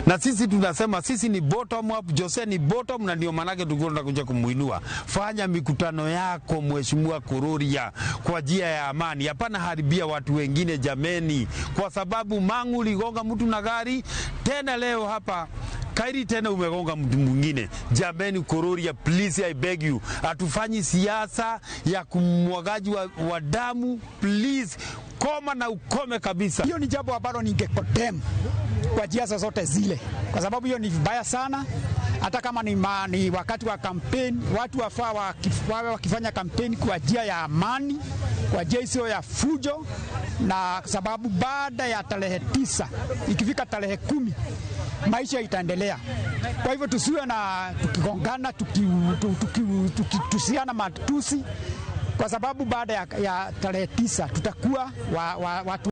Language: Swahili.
Na sisi tunasema sisi ni bottom up, Jose ni bottom, na ndio maanake tulikuwa tunakuja kumuinua. Fanya mikutano yako Mheshimiwa Kururia kwa njia ya amani, hapana haribia watu wengine jameni, kwa sababu Mangu uligonga mtu na gari, tena leo hapa Kairi tena umegonga mtu mwingine. Jameni Kururia, please I beg you, hatufanyi siasa ya kumwagaji wa damu, please koma na ukome kabisa. Hiyo ni jambo ambalo ningekondem kwa njia zozote zile, kwa sababu hiyo ni vibaya sana. Hata kama ni wakati wa kampeni, watu wafaa wawe wakifanya kampeni kwa njia ya amani, kwa njia isiyo ya fujo, na sababu baada ya tarehe 9 ikifika tarehe 10 maisha itaendelea. Kwa hivyo tusiwe na tukigongana, tukitusiana matusi, kwa sababu baada ya tarehe 9 tutakuwa watu